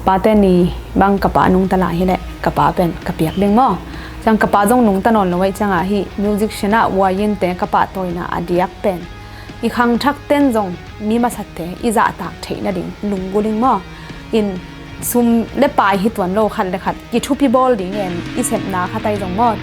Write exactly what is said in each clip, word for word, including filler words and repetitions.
Pate ni bang ka pa nungta lai hileh ka pa pen ka piak ding maw? Ciang ka pa zong nungta nawn lo ahih ciangah hih musician ah uayin te ka pahtawina a diak pen i khangthak ten zong mi masate i zahtak theih nading lunggulh ing maw? In sum le pai hi tuan lo, khat le khat kithupi bawl ding en i sepna khat ahi zong maw?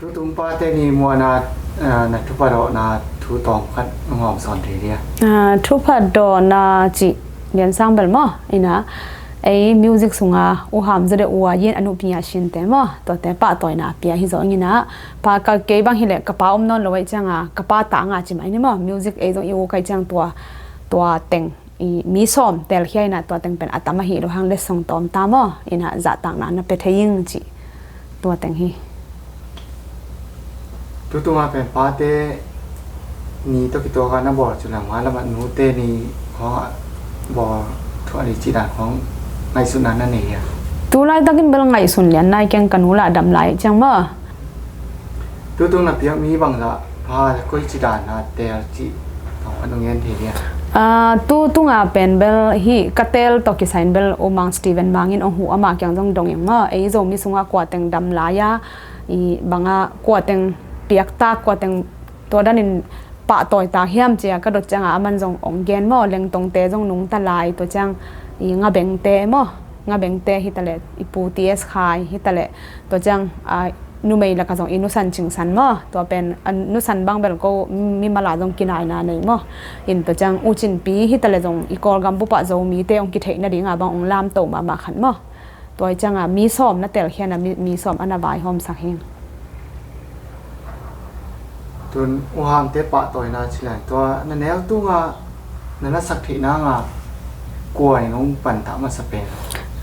Tutung pate ni muana, ah, na thupha dawhna thu tawm khat hong hawm sawn thei dia. Ah, thupha dawhna cih liansang bel maw? Ina, ei music sunga u Ham Za De uayin a nupi a sinte maw? Tuate pahtawina a pia hi zaw ing ina. Pa ka kei bang hileh ka pa om nawn lo ahih cianga ka pa tanga ci mai ni maw? Music ei zong i u kai ciang tua, tua teng i mi sawm telkhia ina tua teng pen a tam ahi lo hang letsong tawm ta maw? Ina zahtakna na pia thei ing cih tua teng hi. Tutunga pen pate ni tawh kituaka na bawl cu lamah nute ni khawngah bawl thuah ni cih dan khawng ngaihsutna na nei hia? Tulaitakin bel ngaihsun lian nai keng, ka nu lah dam lai ciang maw? Tutung na piak mi bangzah pha koi ci dan na teel cih tawh a nung en thei dia. Ah, tutunga pen bel hih ka teel tawh kisai in bel U Mang Steven Mang in hong huh, amah kiang zong dong ing maw? Ei Zomi sungah kua teng dam lai a, i banga kua teng piaktak, kua teng tua danin pahtawitak hiam cia ka dot cianga aman zong hong gen maw? Lengtongte zong nungta lai, tua ciang i Ngabengte maw? Ngabengte hitaleh i Pu T S Khai hitaleh, tua ciang, ah, numei lakah zong i Nu San Cing San maw? Tua pen, ah, Nu San bang bel ko mimal a zong kinaina nei maw? In tua ciang U Cin Pi hitaleh zong i Kawlgam bupah Zomite hong kitheih nadinga bang hong lamto mahmah khat maw? Tua hi cianga mi sawm na telkhiana mi, mi sawm a na vaihawmsak hi. Tun U Hamte pahtawina ci lai, tua na neu tunga na na sak theih nanga kua in hong pantah masa pen?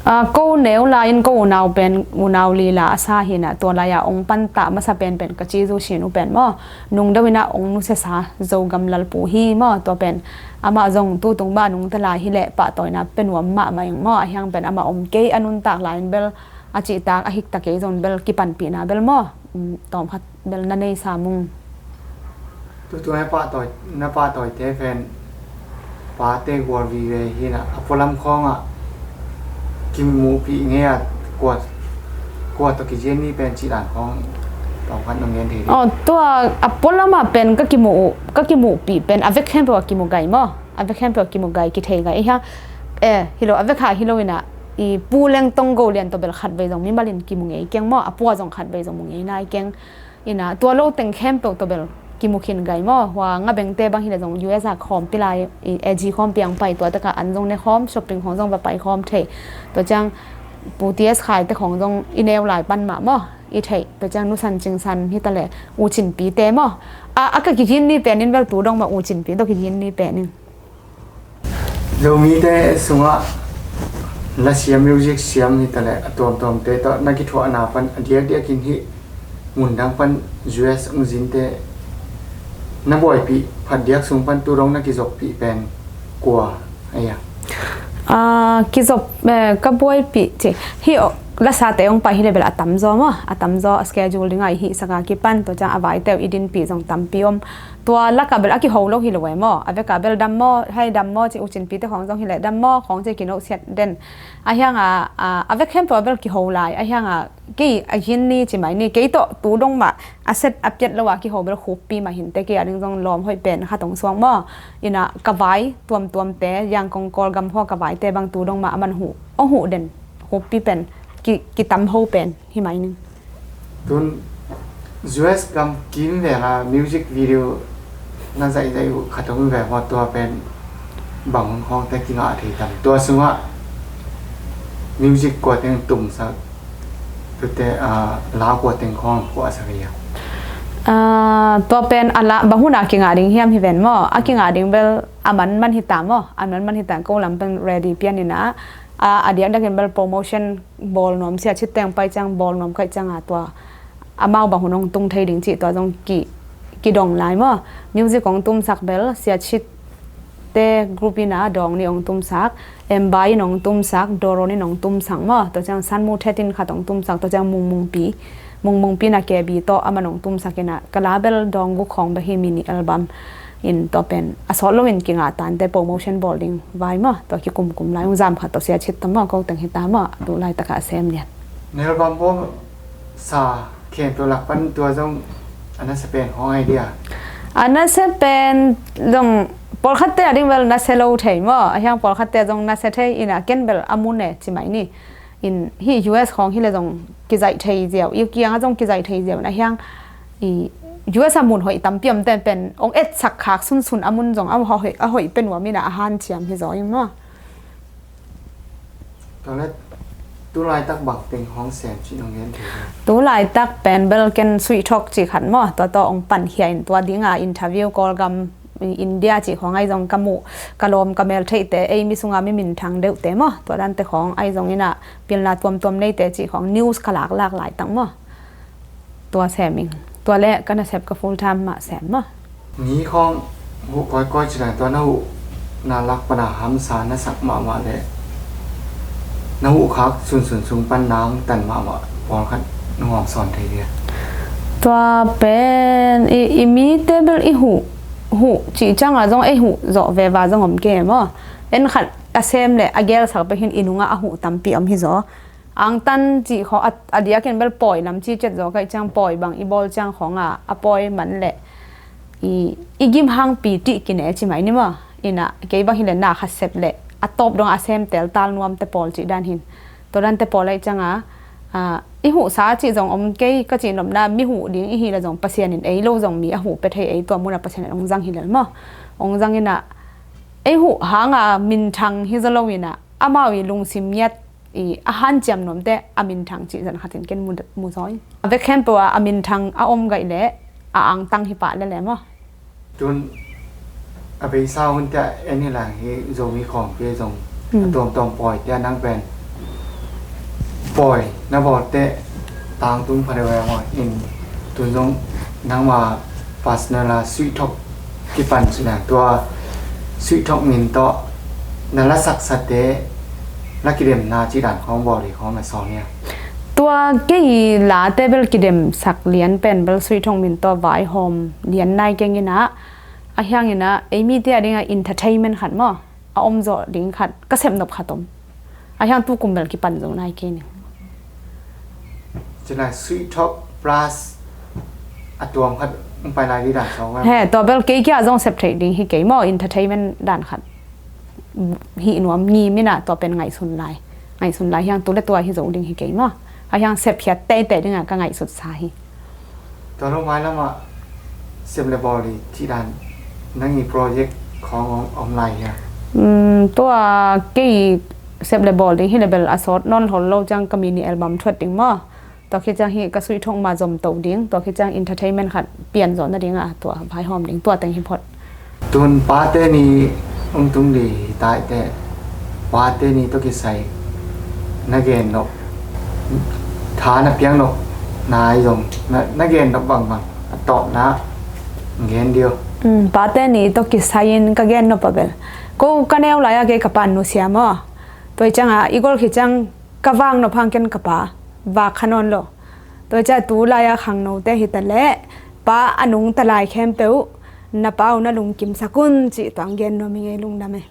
Ah, ko neu lai-in ko unau pen, unau lila a sa hina, tua lai-a hong pantah masa penpen ka Ci Zu Shin U pen maw? Nungdeuh ina hong nusiasa Zogam lalpu hi maw? Tua pen amah zong tutung mah nungta lai hileh pahtawina pia nuam mahmah ing maw? Ahiang pen amah om kei a nuntak lai-in bel a cihtak a hikta kei zong bel kipanpihna bel maw? Um, tawmkhat bel na nei sam ung. Tutung a pahtawi, na pahtawite pen pate gual vive hina a pualam khawngah kimuhpih ngei a kua, kua tawh kizian ni pen cih dan khawng tawmkhat nong gen thei ding. Oh, tua a pualamah pen ka kimuh, ka kimuhpih pen a vek khempeuh a kimu gai maw? A vek khempeuh a kimu gai, kithei gai. Iha, eh, hi lo, a vek kha hi lo ina i Pu Lengtong Go Lian tawh bel khatvei zong mimalin kimu ngei keng maw? A pua zong khatvei zong mu ngei nai keng. Ina tua lo teng khempeuh tawh bel kimu khin gai maw? Hua Ngabengte bang hileh zong U S a khawmpi lai, i A G khawmpi ang pai, tua taka an zong ne khawm, shopping khawng zong va pai khawm thei. Tua ciang Pu T S Khai te khawng zong i neu lai pan mah maw? I theih. Tua ciang Nu San Cing San hitaleh U Cin Pi te maw? A, a ka kigin ni penin bel tu dong mah U Cin Pi tawh kigin ni penin. Zomite sungah lasiam, music siam hitaleh a tuamtuamte tawh na kithuahna pan a diakdiakin hih mundang pan U S hong zinte na buaipih phatdiak sung pan tu dong na kizopih pen kua ahi a? Ah, kizop, eh, ka buaipih ci. Hih, oh, lasate hong pai hileh bel a tamzaw maw? A tamzaw a schedule dinga i hih saka kipan, tua ciang a vaiteu i dinpih zong tampi om. Tua lakah bel a kiho lo hi lo e maw? A vekah bel dam maw, hei dam maw ci, U Cin Pi te khawng zong hileh dam maw khawng ci, kinosiat den. Ahianga, a, a vek khempeuh a bel kiho lai. Ahianga kei a gin ni ci mai ni, kei tawh tu dong mah a set a piat lo a kiho bel khuppi mah hinte, kei a ding zong lawm hoih pen khat hong suak maw? Ina ka vai tuamtuamte, Yangon Kawlgam hua ka vaite bang tu dong mah a man huh, hong huh den khuppi pen ki, kitam ho pen hi mai ning. Tun U S gam kim vela music video na zaihzaih uh khat om ve maw? Tua pen bang hong khawngte kingah thei tam? Tua sungah music kua teng tumsak, tute, ah, la kua teng khawng puahsak hi a? Ah, tua pen a la bang hunah kingah ding hiam hi ven maw? A kingah ding bel a man man hi ta maw? A man man hi ta, ko lam pen ready pian ina. A, a diakdiakin bel promotion bawl nuam, Sia Chit teng pai ciang bawl nuam kaih cianga tua amau bang hun hong tung thei ding cih tua zong ki, kidong lai maw? Music hong tumsak bel Sia Chit te group ina dawng ni hong tumsak, Embai in hong tumsak, Doron in hong tumsak maw? Tua ciang Sanmu Thet in khat hong tumsak, tua ciang Mungmungpi, Mungmungpi na K B tawh a man hong tumsak ina ka la bel dawng guk khawng bek hi, mini album. In tua pen a sawt loin kingah tante promotion bawl ding vai maw, tua kikumkum lai ung zam khat tawh sia chit ta maw, ko teng hi ta maw, tu laitakah a sem lian. Nel bam bawm sa khempeuh lak pan tua zong a nasia pen hong ai dia? A nasia pen zong pawlkhatte a ding bel nasia lo thei maw, a hiang pawlkhatte zong nasia thei in a ken bel a mun e ci mai ni. In hih U S khawng hi le zong kizaih thei ziau, i kiangah zong kizaih thei ziau in a hiang i U S a mun hoih tampi om ten pen ong etsak khak sunsun a mun zong a hoih, a hoih pen uam in a hanciam hi zaw in maw. Tua le tu laitak bang teng hong sem cih nong gen thei? Tu laitak pen bel ken Sweet Talk cih khat maw, tua tawh ong pankhia in tua dinga interview Kawlgam, India cih khawng ai zong ka muh, ka lawm ka mel theihte, ei mi sunga mi minthang deuhte maw, tua dante khawng ai zong in a pilna tuamtuam neite cih khawng news ka laklak laitak maw. Tua sem ing. Tua le ka nasep ka full time mah sem maw. Ni khawng huh kawikawi ci dan tua na huh na lak pana hamsa na sak mahmah le na huh khak sunsun sung pan na hong tan mahmah pawlkhat na hong sawn thei dia? Tua pen i, i mite bel i huh, huh cih ciangah zong ei huh zawh veva zong om kei maw. En khat a sem le a gelsak pek hin i nungah a huh tampi om hi zaw. Angtan cih khawng a, a diakin bel pawi lam ci cet zaw ka hih ciang pawi bang i bawl ciang khawngah a pawi man le i, i gim hang pi tih kine ci mai ni maw. In a kei bang hi le na khat sep le a tawp dong a sem teltal nuamte pawl cih dan hin. Tua dante pawl ahih cianga, a, i huhsa cih zong om kei ka cih nopna mi huh ding i hi le zong Pasian in ei lo zong mi a huh pia thei ei tua munah Pasian in ong zang hi lel maw. Ong zang in a ei huh hanga minthang hi zaw lo in a amau i lungsim ngiat i a hanciam nuamte a minthang cih zan khatin ken mu, mu zaw ing. A vek khempeuh ah a minthang a om gaih le a angtang hi pah lele maw. Tun a beisa hunte ah en hi lang hi Zomi khawmpi zong a tuamtuam pawi tia nang pen pawi na bawlte tangtung pha deuh e maw. In tun zong nangma personal a Sweet Talk kipan cih dan tua Sweet Talk min tawh na lasaksate la kidemna cih dan khawng bawl hi khawng na sawm hia? Tua kei late bel kidemsak lian pen bel Sweet Talk min tawh vaihawm lian nai keng in a, a hiang in a ei mite a dingah entertainment khat maw a om zawh ding khat ka sepnop khat om. A hiang tukum bel kipan zo nai kei ning. Ci lai Sweet Talk plus a tuam khat ong pai lai di dan sawng. He, tua bel kei kia zong sep theih ding hi kei maw, entertainment dan khat. Hih nuam ngim in a tua pen ngaihsun lai. Ngaihsun lai hiang tu le tua hi zo ding hi kei maw. A hiang sep hiat teitei dingah ka ngaihsutsa hi. Tua lo mai lamah sep le bawl hi cih dan nang i project khawng om, om lai hia? Um, tua kei sep le bawl ding hi le bel a sawt nawn hol lo ciang ka mini album thuat ding maw. Tua khit ciang hi ka Sweet Talk mah zom to ding, tua khit ciang entertainment khat pian zawh nading a tua vaihawm ding tua teng hi phot. Tun pate ni ong tung di hi taite, pate ni tawh kisai na gen nop, tha na piak nop nai zong na, na gen nop bangbang a tawpna gen dio. Um, pate ni tawh kisai in ka gen nop a bel ko ka neu lai a kei ka pan nusia maw. Tua hi ciangah i gol khit ciang ka vak nop hang ken ka pa vak kha nawn lo. Tua hi ciah tu lai-a khangnote hi ta leh pa a nungta lai khempeuh na pa uh na lungkimsak un cih tuang gen nuam hi ngei lungdam e.